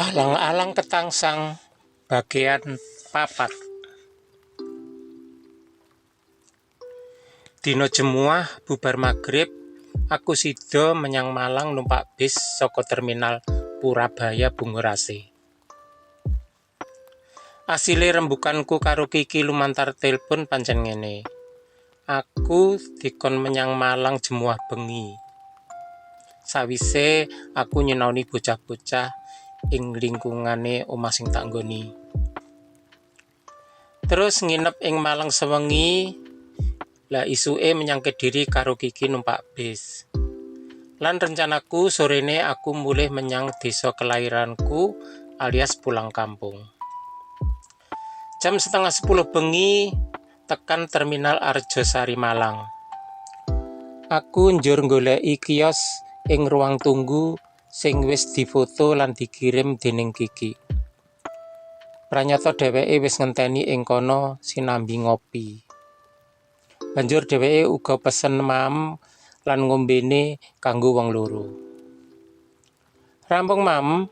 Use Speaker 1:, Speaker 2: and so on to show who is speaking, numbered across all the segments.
Speaker 1: Alang-alang ketangsang bagean papat. Dina Jemuah bubar magrib aku sida menyang Malang numpak bis saka terminal Purabaya Bungurasih. Asile rembukanku karo Kiki lumantar telpon pancen ngene. Aku dikon menyang Malang Jemuah bengi. Sawise aku nyinaoni bocah-bocah ing lingkungane omah sing tak nggoni. Terus nginep ing Malang sewengi, lah isuke menyang Kediri karo Kiki numpak bis. Lan rencanaku sorene aku mulih menyang desa kelahiranku alias pulang kampung. Jam 9:30 bengi tekan terminal Arjosari Malang. Aku njur nggoleki kios ing ruang tunggu sing wis difoto lan dikirim dening Kiki. Pranyata dheweke wis ngenteni ing kono sinambi ngopi. Banjur dheweke uga pesen maem lan ngombene kanggo wong loro. Rampung maem,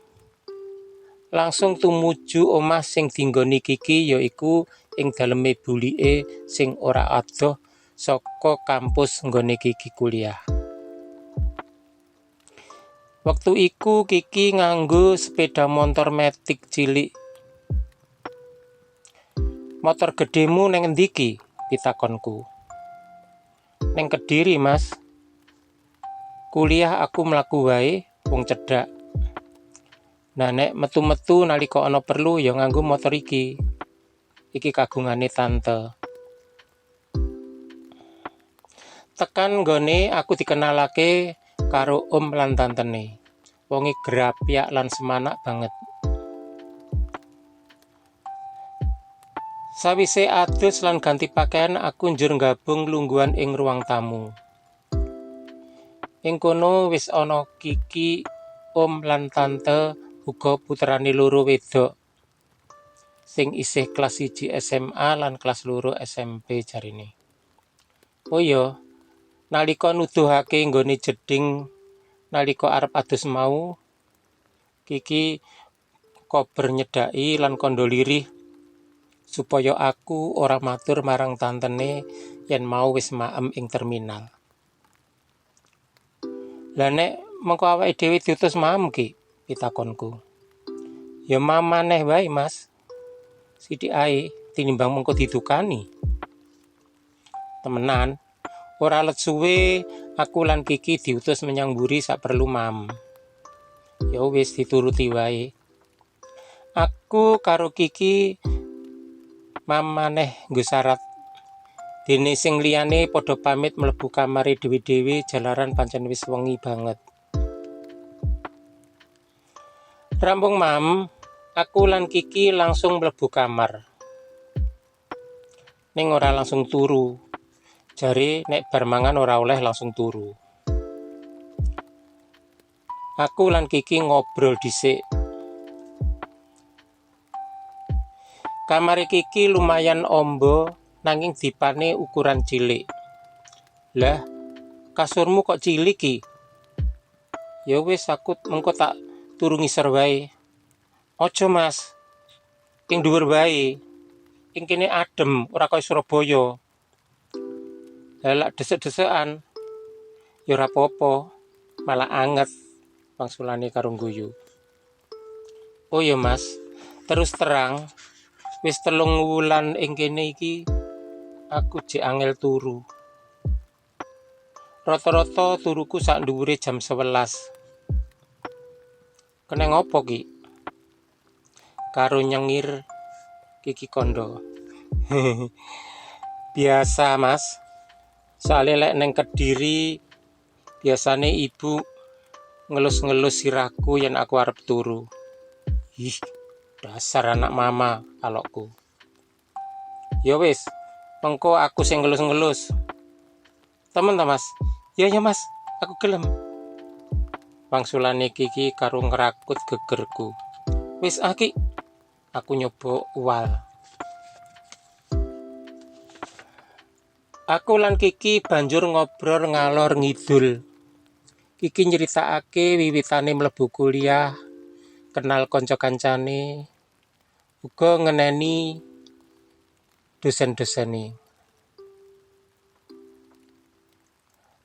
Speaker 1: langsung tumuju omah sing dinggoni Kiki, yaiku ing daleme bulike sing ora adoh saka kampus nggone Kiki kuliah. Wektu iku Kiki nganggo sepeda motor matic cilik. Motor gedhemu neng endi ki? Pitakonku. Neng Kediri, Mas. Kuliah aku mlaku wae, wong cedhak. Nah nek metu-metu nalika ana perlu ya nganggo motor iki. Iki kagungane tante. Tekan nggone aku dikenalake karo om lan tantene. Wonge grapyak lan semanak banget. Sawise adus lan ganti pakaian aku njur nggabung lungguhan ing ruang tamu. Ing kono wis ana Kiki, om lan tante, uga putrane loro wedok sing isih kelas 1 SMA lan kelas 2 SMP jarine. Oh iya, nalika nuduhake nggone jeding nalika arep adus mau, Kiki kober nyedhaki lan kandha lirih supaya aku ora matur marang tantene yen mau wis maem ing terminal. Lah nek mengko awake dhewe diutus maem ki? Pitakonku. Ya maem maneh wae, Mas. Sithik ae tinimbang mengko didukani. Temenan, ora let suwe aku lan Kiki diutus menyang mburi saperlu maem. Ya wis dituruti wae. Aku karo Kiki maem maneh nggo syarat. Dene sing liyane padha pamit mlebu kamare dhewe-dhewe jalaran pancen wis wengi banget. Rampung maem, aku lan Kiki langsung mlebu kamar. Ning ora langsung turu. Jare nek bar mangan ora oleh langsung turu. Aku lan Kiki ngobrol dhisik. Kamare Kiki lumayan ombo nanging dipane ukuran cilik. Lah, kasurmu kok cilik ki? Ya wis aku mengko tak turu ngisor wae. Aja, Mas. Ing dhuwur wae. Ing kene adem, ora kaya Surabaya. Lah lak desek-desekan. Ya ora apa-apa, malah anget wangsulane karo guyu. Oh ya, Mas, terus terang wis 3 wulan ing kene iki aku jek angel turu. Rata-rata turuku sak dhuwure jam 11. Kena ngopo ki? Karo nyengir Kiki kondo. Biasa, Mas. Soale lek neng Kediri biasane ibu ngelus-ngelus sirahku yen aku arep turu. Ih, dasar anak mama alokku. Ya wis, mengko aku sing ngelus-ngelus. Temen ta, Mas? Ya ya, Mas, aku gelem. Wangsulane Kiki karo ngrakut gegerku. Wis ah, Ki, aku nyoba uwal. Aku lan Kiki banjur ngobrol ngalor ngidul. Kiki nyeritakake wiwitane mlebu kuliah, Kenal kanca-kancane, uga ngeneni dosen-dosene.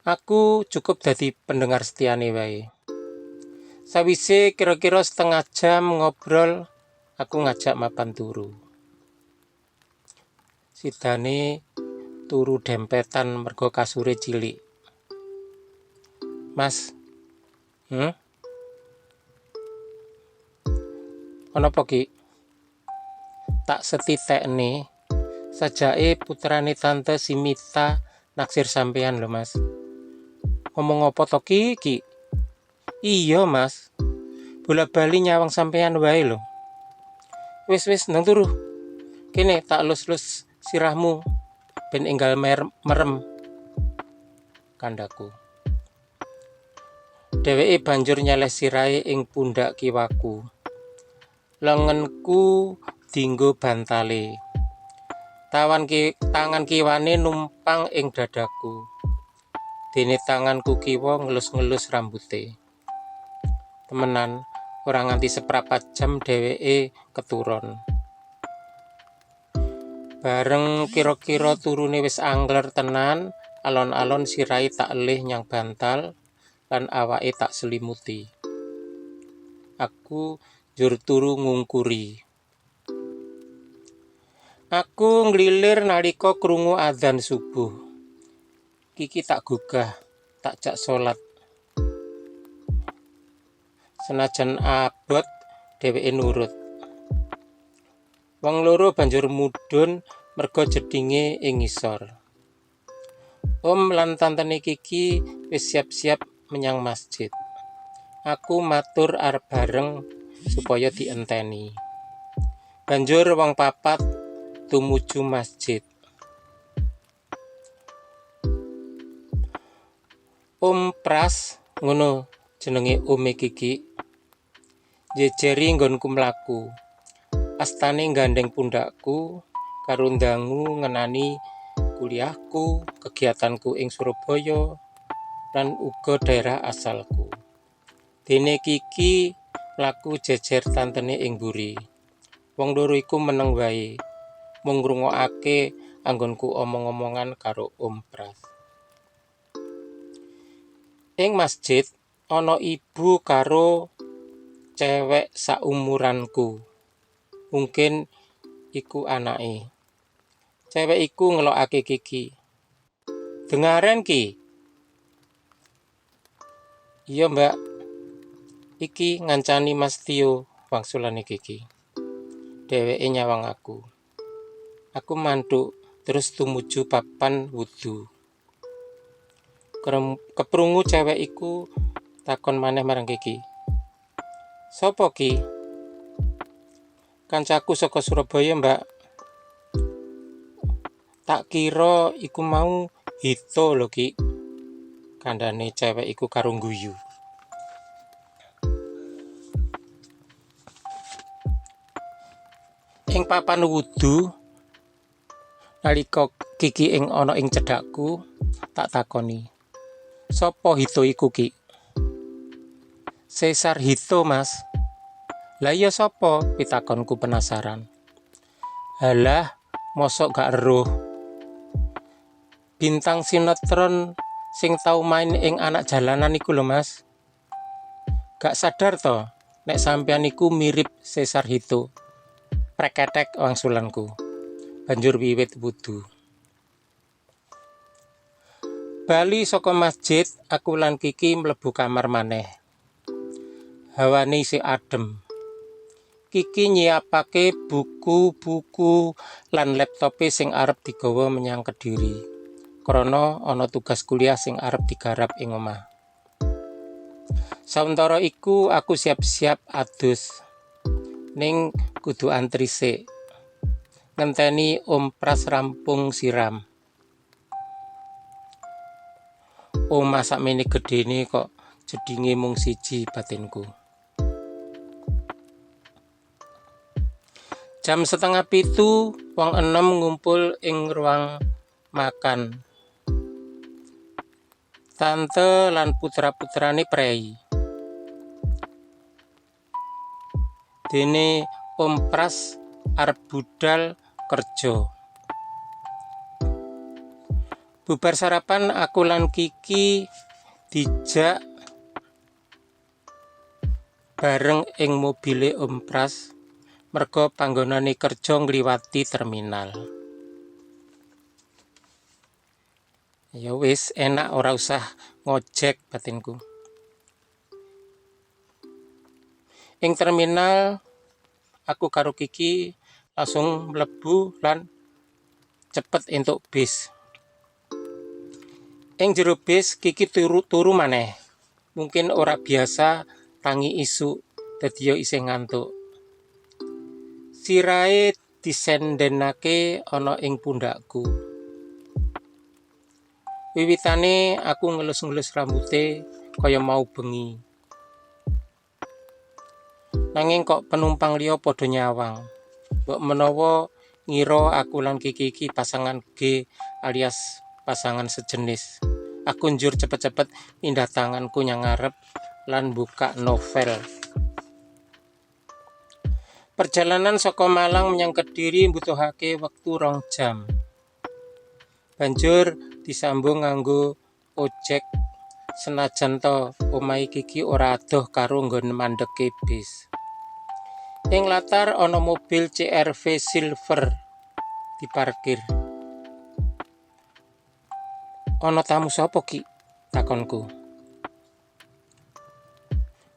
Speaker 1: Aku cukup dadi pendengar setiane wae. Sawise kira-kira setengah jam ngobrol, aku ngajak mapan turu. Sidane turu dempetan mergo kasure cilik. Mas, Ana apa ki? Tak setitekne sajake putrane tante Simita naksir sampean lho, Mas. Ngomong apa to ki, Ki? Iya, Mas. Bola-bali nyawang sampean wae lho. Wis wis ndang turu. Kene tak lus-lus sirahmu ben enggal merem kandhaku. Dheweke banjur nyeleh sirahe ing pundak kiwaku. Lengenku dinggo bantale. Tangan kiwane numpang ing dadaku. Dene tanganku kiwa ngelus-ngelus rambute. Temenan, ora nganti seprapat jam dheweke keturon. Bareng kira-kira turune wis angler tenan, alon-alon sirahe tak elih nyang bantal lan awake tak selimuti. Aku njur turu ngungkuri. Aku nglilir nalika krungu adzan subuh. Kiki tak gugah, tak jak salat. Senajan abot, dheweke nurut. Wong loro banjur mudhun merga jedinge ing ngisor. Om lan tantene Kiki wis siap-siap menyang masjid. Aku matur arep bareng supaya dienteni. Banjur wong papat tumuju masjid. Om Pras, ngono jenenge ome Kiki, jejeri nggonku mlaku. Astane nggandeng pundakku karo ndangu ngenani kuliahku, kegiatanku ing Surabaya, lan uga daerah asalku. Dene Kiki mlaku jejer tantene ing mburi. Wong loro iku meneng wae, mung ngrungokake anggonku omong-omongan karo Om Pras. Ing masjid ana ibu karo cewek saumuranku. Mungkin iku anake. Cewek iku ngelokake Kiki. Dengaren ki. Iya, Mbak. Iki ngancani Mas Tio, wangsulane Kiki. Dheweke nyawang aku. Aku mantuk terus tumuju papan wudu. Keprungu cewek iku takon maneh marang Kiki. Sopo ki? Kancaku saka Surabaya, Mbak. Tak kira iku mau Hito lho, Ki. Kandhane cewek iku karo guyu. Ing papan wudu nalika Kiki ing ana ing cedhakku, tak takoni. Sopo Hito iku, Ki? Cesar Hito, Mas. Lah iya sapa? Pitakonku penasaran. Halah, mosok gak eruh. Bintang sinetron sing tau main ing Anak Jalanan iku lho, Mas. Gak sadar to nek sampeyan iku mirip Cesar Hito. Preketek wangsulanku. Banjur wiwit wudu. Bali saka masjid, aku lan Kiki mlebu kamar maneh. Hawane isih adem. Kiki nyiapake buku-buku lan laptope sing arep digawa menyang Kediri. Krana ana tugas kuliah sing arep digarap ing omah. Sauntara iku aku siap-siap adus. Ning kudu antri sik. Ngenteni Om Pras rampung siram. Omah sakmene gedhene kok jedinge mung siji, batinku. Jam 6:30 wong enem ngumpul ing ruang makan. Tante lan putra-putrane prei. Dene Om Pras arep budal kerja. Bubar sarapan aku lan Kiki dijak bareng ing mobile Om Pras merga panggonane kerja ngliwati terminal. Ya wis, enak ora usah ngojek batinku. Ing terminal aku karo Kiki langsung mlebu lan cepet entuk bis. Ing jero bis Kiki turu maneh. Mungkin ora biasa tangi isuk, dadi yo isih ngantuk. Sirahe disendenake ana ing pundhakku. Wiwitane aku ngelus-ngelus rambute kaya mau bengi. Nanging kok penumpang liya padha nyawang. Mbok menawa ngira aku lan Kiki iki pasangan G alias pasangan sejenis. Aku njur cepet-cepet mindah tanganku nyang ngarep lan buka novel. Perjalanan saka Malang menyang Kediri mbutuhake wektu 2 jam. Banjur disambung nganggo ojek senajan ta omahe Kiki ora adoh karo nggon mandeke bis. Ing latar ana mobil CRV Silver diparkir. Ana tamu sapa ki? Takonku.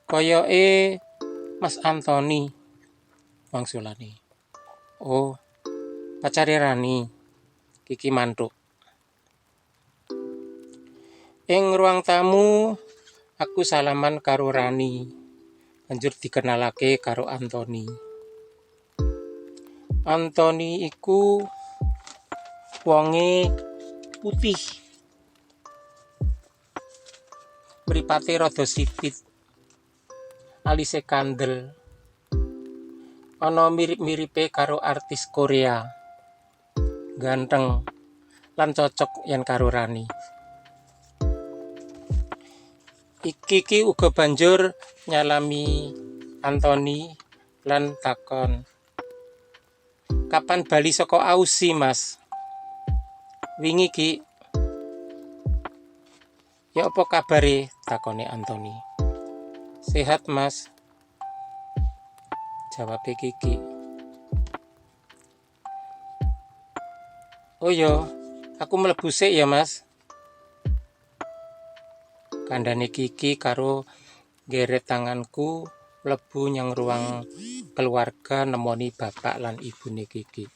Speaker 1: Koyoke Mas Antoni wangsulane. Oh, pacare Rani. Kiki mantuk. Ing ruang tamu aku salaman karo Rani. Banjur dikenalake karo Antoni. Antoni iku wonge putih. Mripate rada sipit. Alise kandel. Ana mirip-miripe karo artis Korea. Ganteng lan cocok yen karo Rani. Iki uga banjur nyalami Antoni lan takon, "Kapan bali saka Aussie, Mas?" "Wingi, Ki." "Ya apa kabare?" takone Antoni. "Sehat, Mas," jawabe Kiki. "Oh yo, aku mlebu sik ya, Mas." Kandhane Kiki karo nggeret tanganku mlebu nyang ruang keluarga nemoni bapak lan ibune Kiki.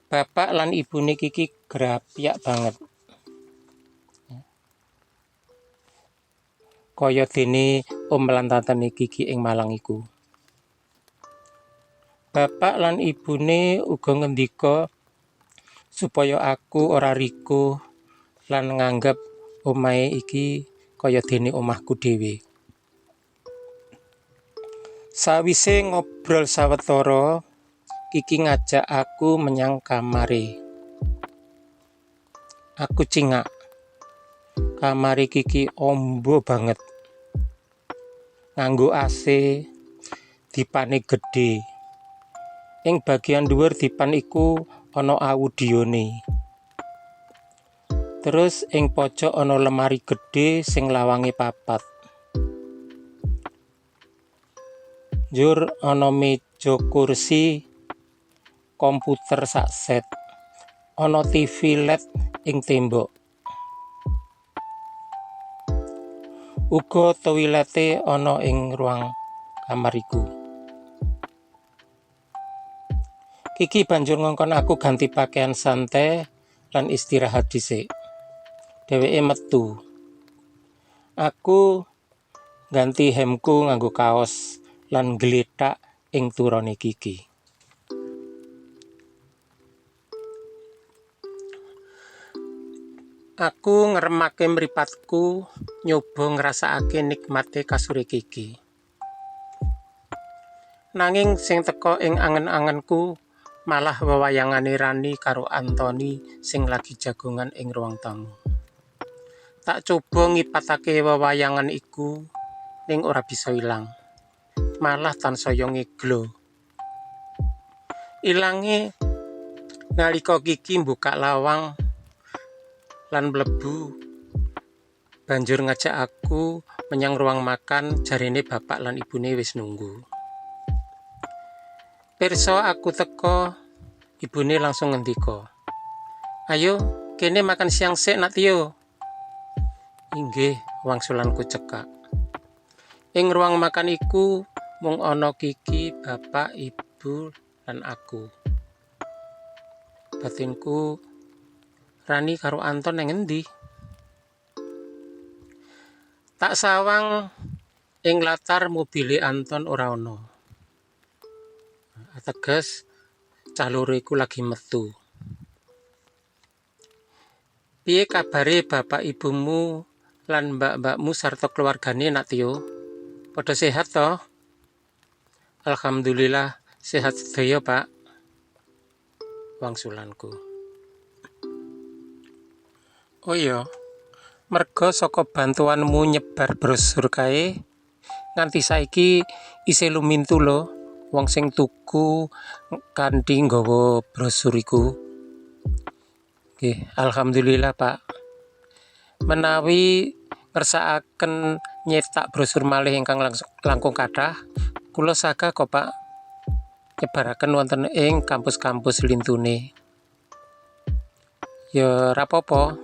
Speaker 1: Bapak lan ibune Kiki grapyak banget. Kaya dene om lan tantene Kiki ing Malang iku. Bapak lan ibune uga ngendika supaya aku ora rikuh lan nganggep omahe iki kaya dene omahku dhewe. Sawise ngobrol sawetara, Kiki ngajak aku menyang kamare. Aku cingak. Kamare Kiki ombo banget. Nganggo AC, dipane gedhe. Ing bagian dhuwur dipan iku ana audione. Terus ing pojok ana lemari gedhe sing lawange 4. Njur ana meja kursi, komputer sak set, ana TV LED ing tembok. Uga toilete ana ing ruang kamar iku. Kiki banjur ngongkon aku ganti pakaian santai lan istirahat dhisik. Dheweke metu. Aku ganti hemku nganggo kaos lan gletak ing turone Kiki. Aku ngremake mripatku nyoba ngrasakake nikmate kasure Kiki. Nanging sing teka ing angen-angenku malah wewayangane Rani karo Antoni sing lagi jagongan ing ruang tamu. Tak coba ngipatake wewayangan iku, ning ora bisa ilang. malah tansaya ngeglo. Ilange nalika Kiki mbukak lawang lan mlebu banjur ngajak aku menyang ruang makan, jarene bapak lan ibune wis nunggu. Pirsa aku teko, ibune langsung ngendika, "Ayo, kene makan siang sik, Nak Tio." "Inggih," wangsulanku cekak. Ing ruang makan iku mung ana Kiki, bapak, ibu, lan aku. Batinku, Rani karo Anton nang endi? Tak sawang ing latar mobile Anton ora ana. Ateges cah loro iku lagi metu. "Piye kabare bapak ibumu lan mbak-mbakmu sarta keluargane, Nak Tio? Padha sehat to?" "Alhamdulillah sehat sedaya, Pak," wangsulanku. "Oh iya, merga saka bantuanmu nyebar brosur kae, nganti saiki isih lumintu lho wong sing tuku kanthi nggawa brosur iku." "Nggih, alhamdulillah, Pak. Menawi ngersakaken nyetak brosur malih ingkang langkung kathah, kula sagah kok, Pak, nyebaraken wonten ing kampus-kampus lintune." "Ya rapopo,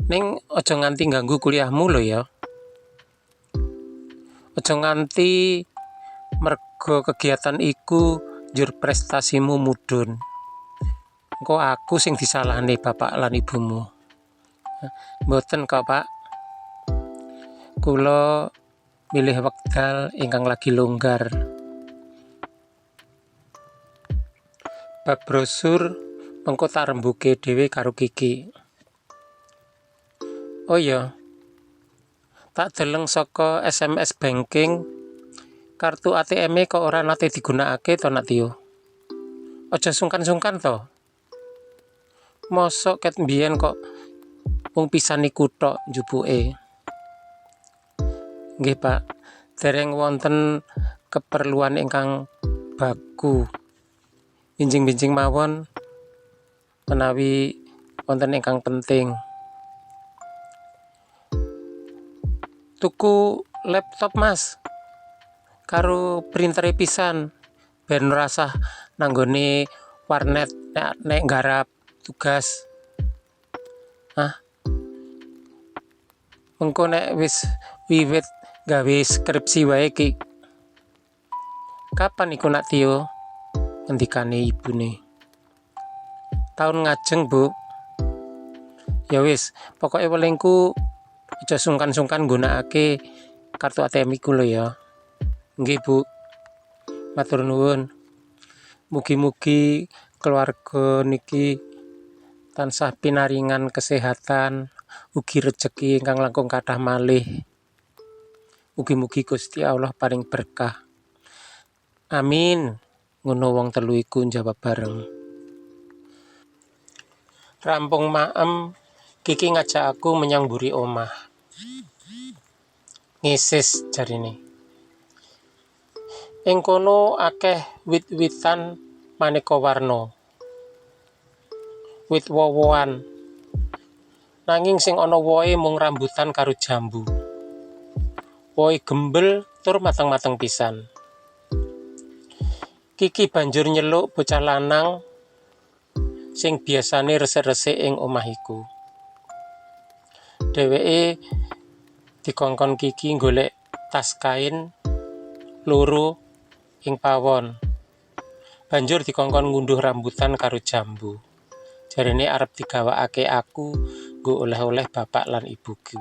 Speaker 1: ning aja nganti ngganggu kuliahmu lho ya. Aja nganti merga kegiatan iku njur prestasimu mudhun. Engko aku sing disalahne bapak lan ibumu." "Mboten kok, Pak. Kula milih wekdal ingkang lagi longgar. Bab brosur mengko tak rembuke dhewe karo Kiki. Oh iya, tak deleng saka SMS banking, kartu ATM-e kok ora nate digunakake to, Nak Tio? Aja sungkan-sungkan to. Mosok ket mbiyen kok mung pisan iku tok njupuke." "Nggih, Pak, dereng wonten keperluan ingkang baku. Binjing-binjing mawon menawi wonten ingkang penting." "Tuku laptop, Mas, karo printere pisan ben rasah nanggone warnet nek nggarap tugas." "Hah? Mengko nek wis wiwit gawe skripsi wae ki." "Kapan iku, Nak Tio?" ngendikane ibune. "Taun ngajeng, Bu." "Ya wis, pokoke welingku aja sungkan-sungkan nggunakake kartu ATM iku lho ya." "Nggih, Bu. Matur nuwun. Mugi-mugi keluarga niki tansah pinaringan kesehatan, ugi rejeki ingkang langkung kathah malih. Mugi-mugi Gusti Allah paring berkah." "Amin," ngono wong telu iku njawab bareng. Rampung maem, Kiki ngajak aku menyang mburi omah. Ngisis jarine. Ing kono akeh wit-witan maneka warna. Wit woh-wohan. Nanging sing ana wohe mung rambutan karo jambu. Wohe gembel tur mateng-mateng pisan. Kiki banjur nyeluk bocah lanang sing biasane resik-resik ing omah iku. Dheweke dikongkon Kiki golek tas kain loro ing pawon. Banjur dikongkon ngunduh rambutan karo jambu. Jarene arep digawakake aku nggo oleh-oleh bapak lan ibuku.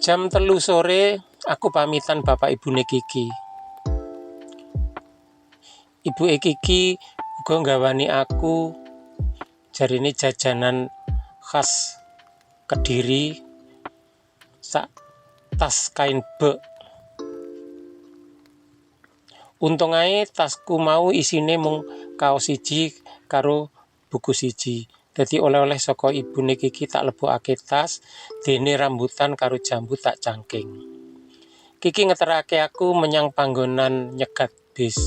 Speaker 1: Jam 3 sore aku pamitan bapak ibune Kiki. Ibuke Kiki uga nggawani aku jarine jajanan khas Kediri sak tas kain bek. Untung ae tasku mau isine mung kaos siji karo buku siji. Dadi oleh-oleh saka ibune Kiki tak lebokake tas, dene rambutan karo jambu tak cangking. Kiki ngeterake aku menyang panggonan nyegat bis.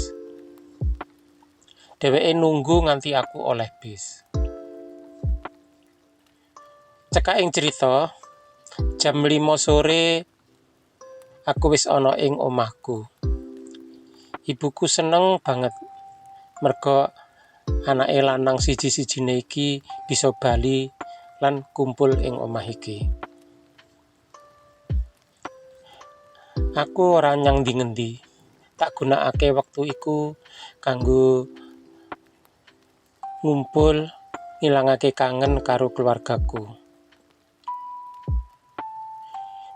Speaker 1: Dheweke nunggu nganti aku oleh bis. Cekaking crita, jam 5 sore aku wis ana ing omahku. Ibuku seneng banget merga anake lanang siji-sijine iki bisa bali lan kumpul ing omah iki. Aku ora nyang ndi-ngendi. Tak gunakake wektu iku kanggo ngumpul, ngilangake kangen karo keluargaku.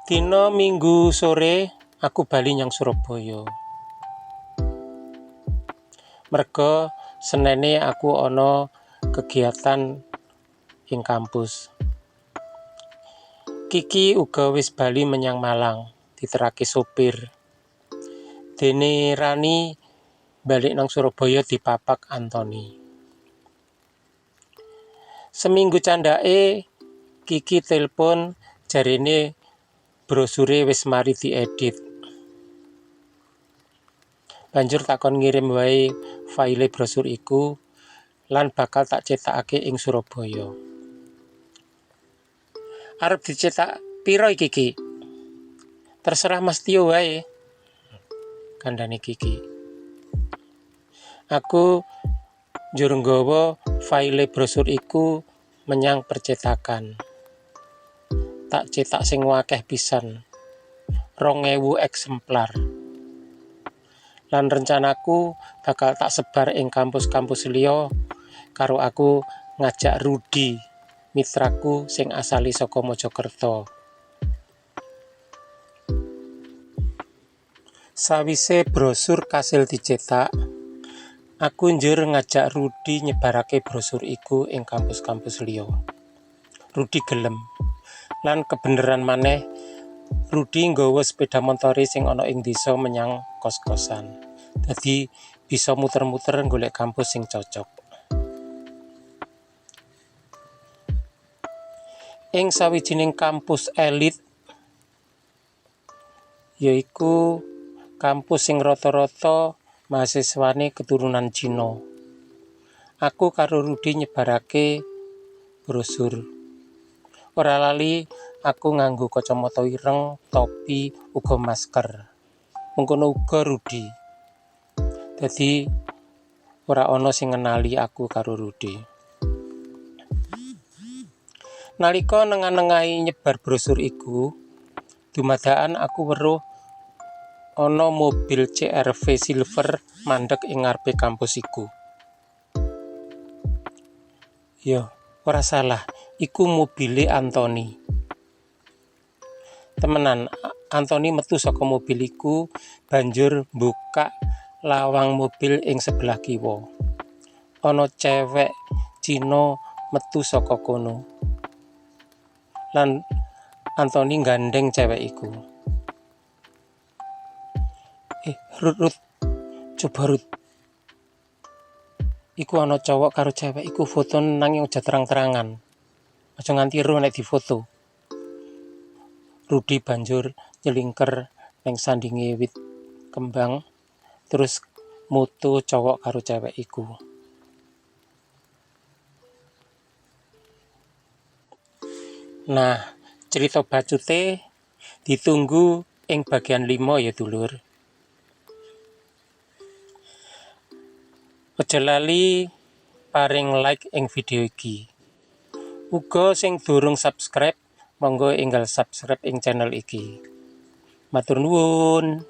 Speaker 1: Dina Minggu sore aku bali nyang Surabaya. Merga Senene aku ana kegiatan ing kampus. Kiki uga wis bali menyang Malang, diterake sopir. Dene Rani balik nang Surabaya dipapak Antoni. Seminggu candhake Kiki telpon jarene brosure wis mari diedit. Banjur takon ngirim wae file brosur iku lan bakal tak cetakake ing Surabaya. Arep dicetak piro iki, Ki? Terserah Mas Tio wae, kandhane Kiki. Aku njur nggawa file brosur iku menyang percetakan. Tak cetak sing akeh pisan, 2000 eksemplar. Lan rencanaku bakal tak sebar ing kampus-kampus liya karo aku ngajak Rudi, mitraku sing asale saka Mojokerto. Sawise brosur kasil dicetak, aku njur ngajak Rudi nyebarake brosur iku ing kampus-kampus liya. Rudi gelem. Lan kebeneran maneh, Rudi nggawa sepeda montore sing ana ing desa menyang kos-kosan. Dadi bisa muter-muter golek kampus sing cocok. Ing sawijining kampus elit, yaiku kampus sing rata-rata mahasiswane keturunan Cina. Aku karo Rudi nyebarake brosur. Ora lali aku nganggo kacamata ireng, topi, uga masker. Mengkono uga Rudi. Dadi ora ana sing ngenali aku karo Rudi. Nalika nengah-nengahi nyebar brosur iku, dumadakan aku weruh ana mobil CRV Silver mandeg ing ngarepe kampus iku. Ya, ora salah, iku mobile Antoni. Temenan, Antoni metu saka mobil iku banjur mbukak lawang mobil ing sebelah kiwa. Ana cewek Cina metu saka kono. Lan Antoni nggandeng cewek iku. Rut, Rut, coba Rut. Iku ana cowok karo cewek iku foto nanging aja terang-terangan. Aja nganti ero nek difoto. Rudi banjur nyelingker ning sandinge wit kembang terus moto cowok karo cewek iku. Nah, cerita bacute ditunggu ing bagian 5 ya dulur. Aja lali paring like ing video iki. Uga sing durung subscribe, monggo enggal subscribe ing channel iki. Matur nuwun.